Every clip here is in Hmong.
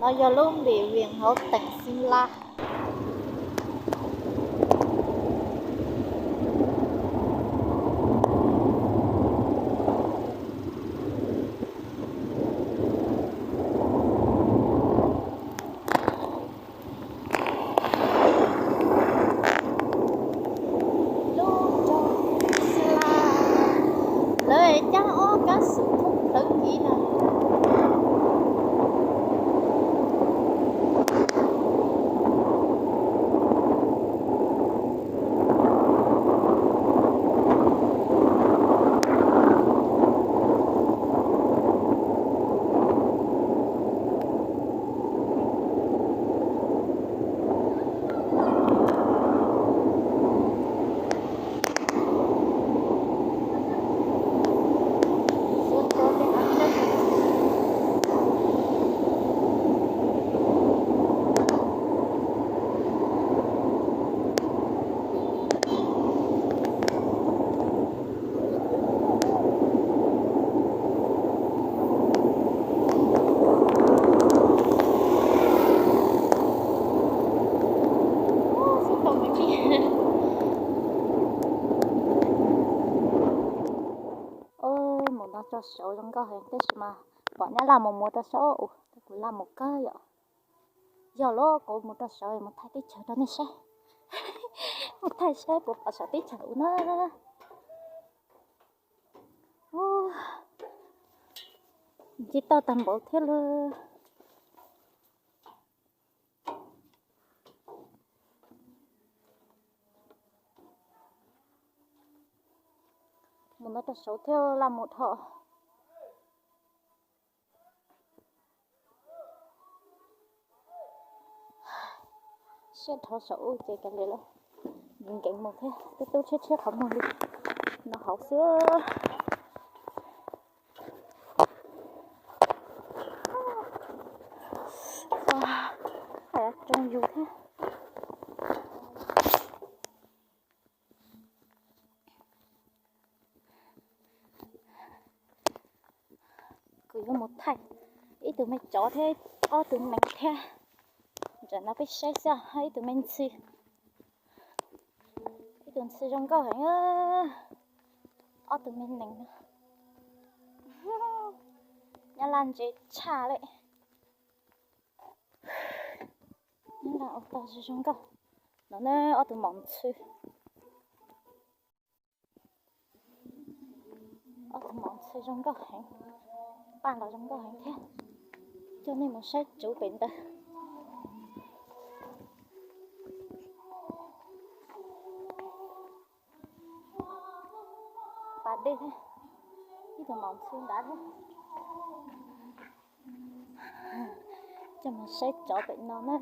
No yog lub npis Vias hauv teem Xeeb Las. Lub roob Xeeb Las, lawv cab ob kab xwm thoob tawv kiv na. Mus no rau saud zoo nkauj heev tab sis mas pom nyab laj mus mus rau saud, kuv laj mus kawg yom. Yog los kuv mus rau saud mus thaij teb chaws rau nej saib. Mus thaij saib puas pom saum teb chaws ub na. Ntsib toj tag npaum thiab lauj. Mus no rau saud thiab laj mus dhau. Siab dhau saum ub ces kav liam lawm, nkees mus thiab, tub tub tshiab tshiab qhov muag li no hauv xwb. Haj yam tsoo yus thiab. Kuv yuav mus thaij ib tug me tsov thiab ob tug nees thiab. Ntawm no peb saib xwb, ib tug me ntxhw, ib tug ntxhw zoo nkauj heev. Ob tug me nees no, nyab laj ntse tshaj lawm. Nyab laj ua tau zoo zoo nkauj. No ne ob tug maum ntxhw. Ob tug maum ntxhw zoo nkauj heev, paj los zoo nkauj heev thiab. Coj nej mus saib tsuv pem ntawd. Pas dej thiab, ib tug maum ntxhw nrad thiab. Coj mus saib tsov pem no na.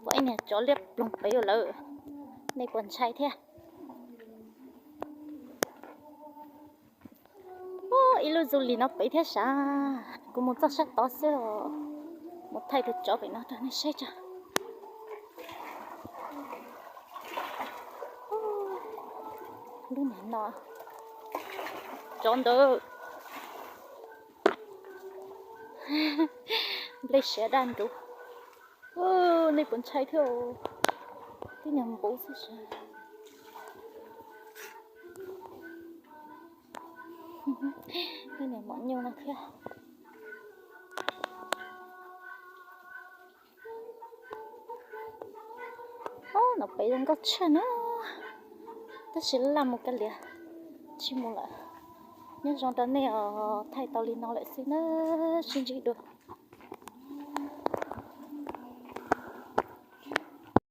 Pom ib niag tsov liab ploog pem lawm, nej puas ntshai thiab? Ib lub zoo li no pem thiab sav. Kuv mus txog sab tod xwb os, mus thaij tus tsov pem no rau nej saib tso. Lub niag no, tsov ntawd, nplej siav daj nruv. Nej puas ntshai thiab? Tib niag npuv xwb sav. Ib niag maum nyuj no thiab. Ob, no pem zoo nkauj tshaj na, tab sis laj mus kav liam, tsis mus lawm. Nyob zoo rau nej os, thaij tau li no lawm xwb na, sib ntsib dua.